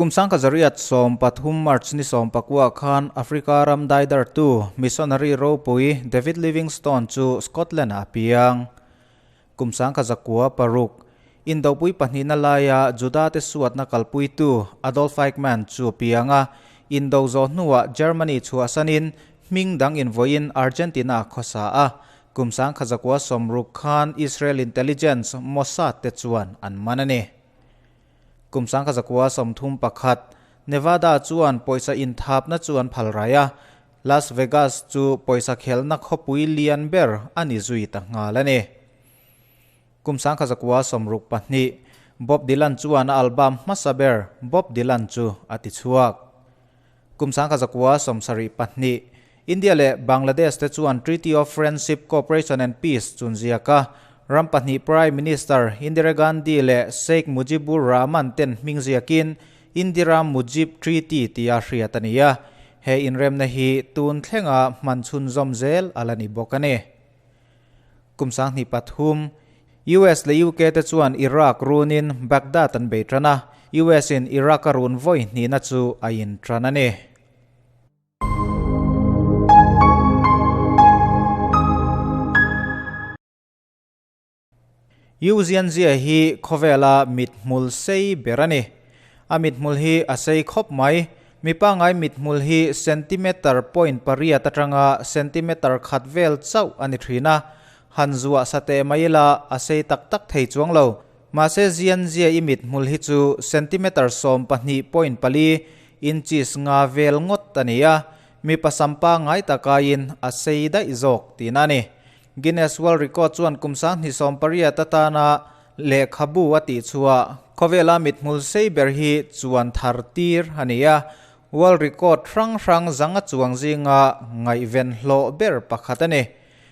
Kum 1913 March ni 19 khan Africa ram daidartu missionary ropui David Livingstone chu Scotland-ah a piang. Kum 1906, Indopui pahnihna laia Juda-te suatna kalpuitu Adolf Eichmann chu a piang a, Indo zawh hnuah Germany chhuahsanin hming dang invawiin Argentina a khawsa a. Kum 1960 khan Israel intelligence Mossad te chuan an man a ni. Kum 1931, Nevada chuan pawisa inthapna chu an phal rai a, Las Vegas chu pawisa khelna khawpui lian ber a ni zui ta nghal a ni. Kum 1962, Bob Dylan chuan a album hmasa ber Bob Dylan chu a ti chhuak. Kum 1972, India leh Bangladesh te chuan Treaty of Friendship, Cooperation and Peace chun ziak a, ram pahnih Prime Minister Indira Gandhi leh Sheikh Mujibur Rahman ten hming ziakin Indira Mujib Treaty tia hriat a ni a, he inremna hi tun thlenga hman chhunzawm zel a la ni bawk a ni. Kum 2003, US leh UK te chuan Iraq runin Baghdad an bei tan a, US in Iraq a run vawi hnihna chu a intan a ni. Yu Zianzia hi khawvela mithmul sei ber a ni. A mithmul hi a sei khawp mai. Mi pangngai mithmul hi centimeter point pariat atanga centimeter khat vel chauh a ni thin a. Han zuah sa teh mai ila a sei tak tak thei chuang lo. Mahse Zianzia i mithmul hi chu centimeter 12.4 inches nga vel ngawt a ni a. Mipa sam pangngai takaiin a sei daih zawk tihna a ni. Guinness World Record chuan kum 2018 atana lehkhabu a tih chhuah khawvela mithmul sei ber hi chuan thar tir a ni a, World Record hrang hrang zanga chuang zinga ngaihven hlawh ber pakhat a ni.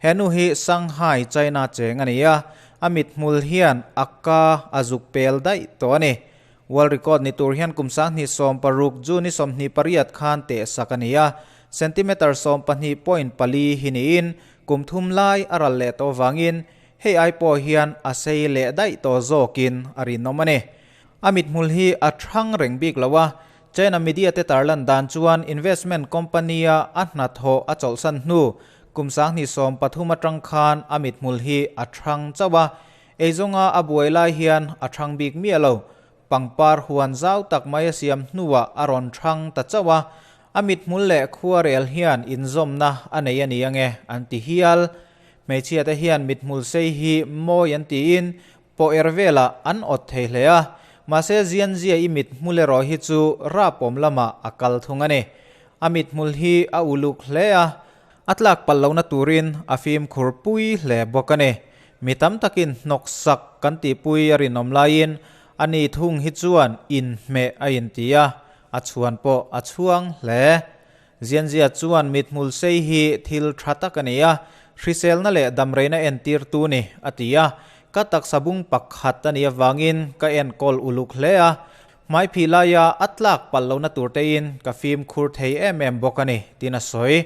He nu hi Shanghai, China cheng a ni a, a mithmul hian a ka a zuk pel daih tawh a ni. World Record ni tur hian kum 2016 June 28 khan tehsak a ni a, centimeter 12.4 hi niin Kum thum lai a ral leh tawh vangin hei ai pawh hian a sei leh daih tawh zawkin a rinawm a ni. A mithmul hi a thang reng bik lo a, China media te tarlan dan chuan investment company-a a hnathawh a chawlhsan hnu kum 2013 atang khan a mithmul hi a thang chauh a, eizawnga a buai lai hian a thang bik miah lo. Pangpar huan zau tak mai a siam hnuah a rawn thang ta chauh a, a mithmul leh khuarel hian inzawmna a nei a ni ange an ti hial. Hmeichhia te hian mithmul sei hi mawi an tiin pawh er velah an awt thei hle a, mahse Zianzia i mithmul erawh hi chu rapawm lamah a kal thung a ni. A mithmul hi a uluk hle a, A tlak palh lohna turin a fimkhur pui hle bawk a ni. Mi tam takin hnawksak kan tihpui a rinawm laiin a ni thung hi chuan inhmeh a inti a, a chhuan pawh a chhuang hle. Zianzia chuan mithmul sei hi thil tha tak a ni a, hriselna leh damreina entirtu ni a ti a. Ka taksa bung pakhat a nih avangin ka enkawl uluk hle a, Hmaiphih laia a tlak palh lohna tur tein ka fimkhur thei em em bawk a ni, tiin a sawi.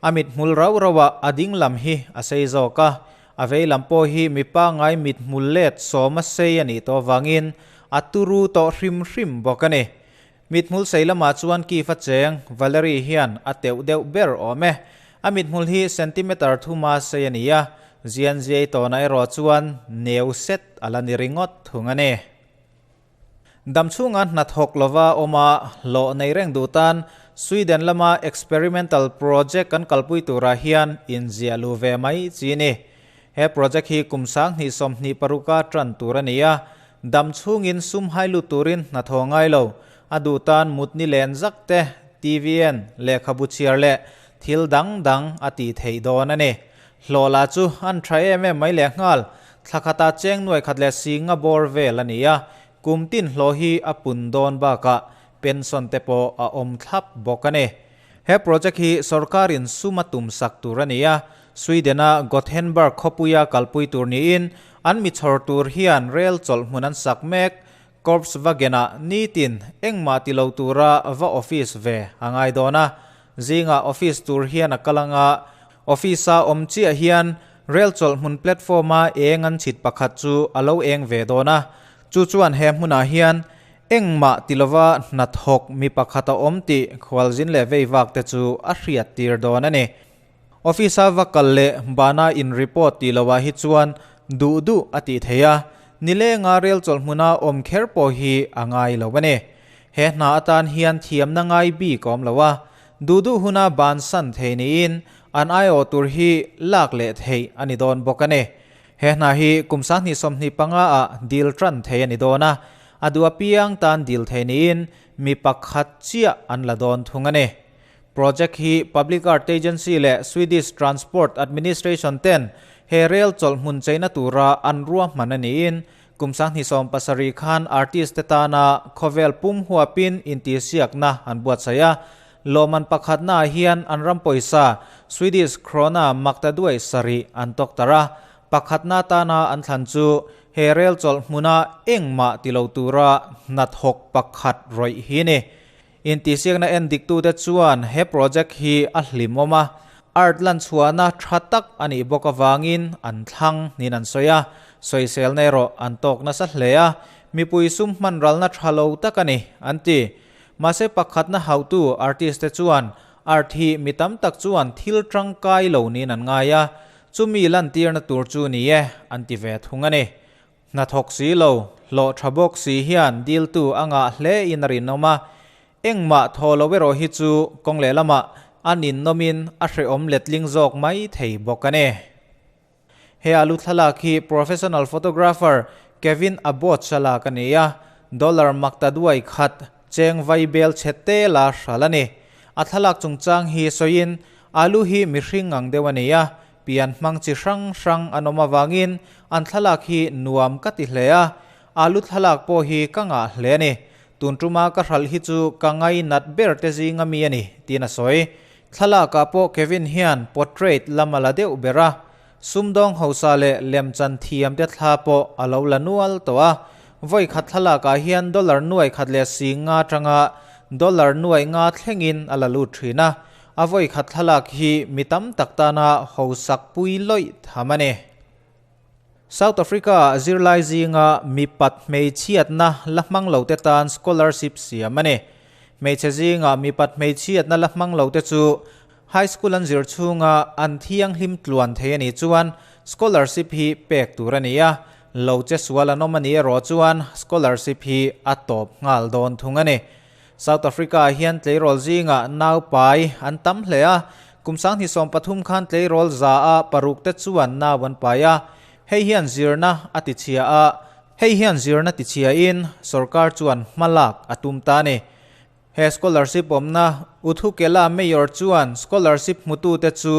A mithmul rauh rauhah a ding lam hi a sei zawk a, a vei lam pawh hi mi pangngai mithmul let sawm a sei a nih tawh avangin a turu tawh hrim hrim bawk a ni. Mithmul sei lamah chuan Kiev a cheng Valery hian a teuh deuh ber awm e. A mithmul hi centimeter thuma sei a ni a, Zianziai tawnah erawh chuan neu set a la ni ringawt thung a ni. Damchhunga hnathawk lova awma hlawh nei reng duh tan Sweden lama experimental project kan kalpui turah hian inziah lu ve mai chi ni. He project hi kum 2026 a tan tur a ni a, damchhungin sum hai lut turin hnathawh ngai lo. A duh tan mutni len zak te, TVN, lehkhabu chhiar leh thil dang dang a tih theih dawn a ni. Hlawh lah chu an tha em em mai lehnghal, thla khatah cheng nuai khat leh si nga bawr vel a ni a, kum tin hlawh hi a pun dawn bakah pension te pawh a awm thlap bawk a ni. He project hi sorkarin sum a tum sak tur a ni a, Sweden-a Gothenburg khawpuia kalpui tur niin an mi chhawr tur hian rel chawlh hmun an sak mek. Korpsvagen-ah nitin engmah ti lo tura va office ve a ngai dawn a, zingah office tur hian a kal anga office-a awm chiah hian rel chawlh hmun platform-a eng an chhit pakhat chu a lo eng ve dawn a, chu chuan he hmunah hian Engmah ti lova hnathawk mi pakhat a awm tih khualzin leh veivak te chu a hriat tir dawn a ni. Office a va kal leh bana in report tih loh ah hi chuan duh duh a tih theih a, nilenga rel chawlh hmuna awm kher pawh hi a ngai lo a ni. He hna atan hian thiamna ngai bik a awm lo a, duh duh huna bansan thei niin an aiawh tur hi lak leh theih a ni dawn bawk a ni. He hna hi kum 2025 ah dil tan thei a ni dawn a, a duh apiang tan dil thei niin mi pakhat chiah an la dawn thung a ni. Project hi Public Art Agency leh Swedish Transport Administration ten he rel chawlh hmun cheina tura an ruahman a niin kum 2017 khan artist te tana khawvel pum huapin intihsiakna an buatsaih a. Lawmman pakhatnaah hian an ram pawisa Swedish krona maktaduai sarih an tawk tar a, pakhatna tana an thlan chu he rel chawlh hmuna engmah ti lo tura hnathawk pakhat rawih hi a ni. Intihsiakna en diktute chuan he project hi a hlimawm a, art lanchhuahna tha tak a nih bawk avangin an thlang niin an sawi a, sawiselna erawh an tawk nasa hle a, mipui sum hman ralna tha lo tak a ni, an ti. Mahse pakhatna hauhtu artist te chuan art hi mi tam tak chuan thil tangkai lo niin an ngai a, chumi lantirna tur chu ni e, an ti ve thung a ni. Hnathawk si lo, hlawh tha bawk si hian diltu a ngah hle in a rinawm a, engmah thaw lo erawh hi chu kawng lehlamah a ninnawmin a hrehawm letling zawk mai thei bawk a ni. He alu thlalak hi professional photographer Kevin Abbott-a lak a ni a, dollar maktaduai khat cheng vai bel chhe te la hral a ni. A thlalak chungchang hi sawiin alu hi mihring ang deuh a ni a, Pian hmang chi hrang hrang an awm avangin an thlalak hi nuam ka ti hle a, alu thlalak pawh hi ka ngah hle a ni. Tun tuma ka hralh hi chu ka ngainat ber te zinga mi a ni, tiin a sawi. Thlalakah pawh Kevin hian portrait lam a la deuh ber a, sumdawng hausa leh lemchan thiam te thla pawh a lo la nual tawh a. Vawi khat thlalakah hian dollar nuai khat leh sing nga atanga dollar nuai nga thlengin a la lut thin a, A vawi khat thlalak hi mi tam tak tana hausak pui lawih tham a ni. South Africa-ah zirlai zinga mipat hmeichhiatna la hmang lote tan scholarship siam a ni. Hmeichhe zinga mipat hmeichhiatna la hmang lote chu high school an zir chhunga an thianghlim tluan thei a nih chuan scholarship hi pek tur a ni a, lo che sual an awm a nih erawh chuan scholarship hi a tawp nghal dawn thung a ni. South Africa-ah hian tleirawl zingah nau pai an tam hle a, kum 2013 khan tleirawl za a paruk te chuan nau an pai a, hei hian zirna a tichhia a, hei hian zirna tichhiain sorkar chuan hma lak a tum ta a ni. He scholarship awmna Uthukela Mayor chuan scholarship hmutute chu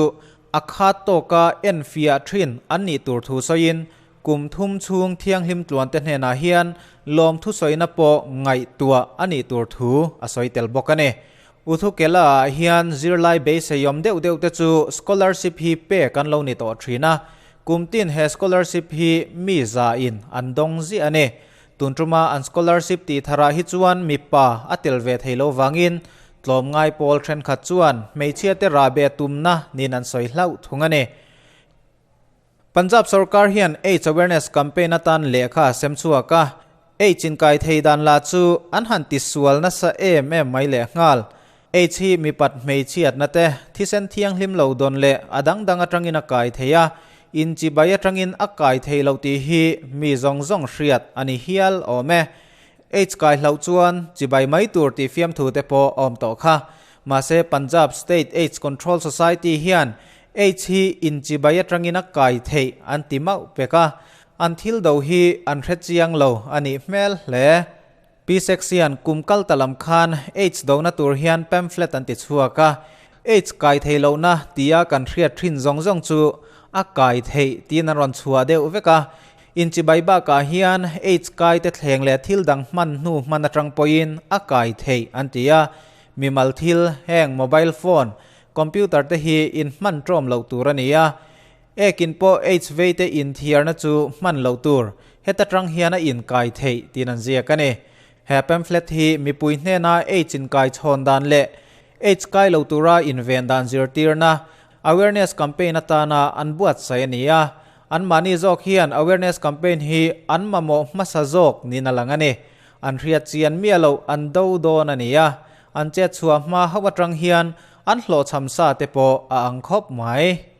a khat tawka enfiah thin an nih tur thu sawiin Kum thum chhung thianghlim tluante hnenah hian lawmthu sawina pawh ngaihtuah a nih tur thu a sawi tel bawk a ni. Uthukela-ah hian zirlai beiseiawm deuh deuh te chu scholarship hi pek an lo ni tawh thin a, kum tin he scholarship hi mi za in an dawng ziah a ni. Tun tuma an scholarship tih tharah hi chuan mipa a tel ve thei lo vangin tlawmngai pawl thenkhat chuan hmeichhia te rahbeh tumna niin an sawi hlauh thung a ni. Punjab sorkar hian AIDS awareness campaign atan lehkha a sem chhuak a, AIDS inkai thei dan lah chu an han tisual nasa em em mai lehnghal. AIDS hi mipat hmeichhiatna te, thisen thianghlim lo dawn leh a dang dang atangin a kai thei a, inchibai atangin a kai thei lo tih hi mi zawng zawng hriat a ni hial awm e. AIDS kai hlauh chuan chibai mai tur tih fiamthu te pawh a awm tawh kha. Mahse Punjab State AIDS Control Society hian AIDS hi inchibai atangin a kai theih an ti mauh pek a, an thil do hi an hre chiang lo a nih hmel hle. Pi Sexian kum kal ta lam khan AIDS dona tur hian pamphlet an ti chhuak a, AIDS kai thei lohna tia kan hriat thin zawng zawng chu a kai theih tiin an rawn chhuah deuh vek a. Inchibai bakah hian AIDS kai te thleng leh thil dang hman hnu hman atang pawhin a kai theih an ti a, mimal thil heng mobile phone, Computer te hi in hman ṭawm loh tur a ni a, ekin pawh HV te inthiarna chu hman loh tur, heta ṭang hian a inkai theih tiin an ziak a ni. He pamphlet hi mipui hnena H inkai chhawn dan leh H kai lo tura inven dan zirtirna, awareness campaign atana an buatsaih a ni a, anmahni zawk hian awareness campaign hi an mamawh hmasa zawk niin a lang a ni. An hriat chian miah loh an do dawn a ni a, an chet chhuah hma hauh atang hian an hlawhchham sa te pawh a ang khawp mai.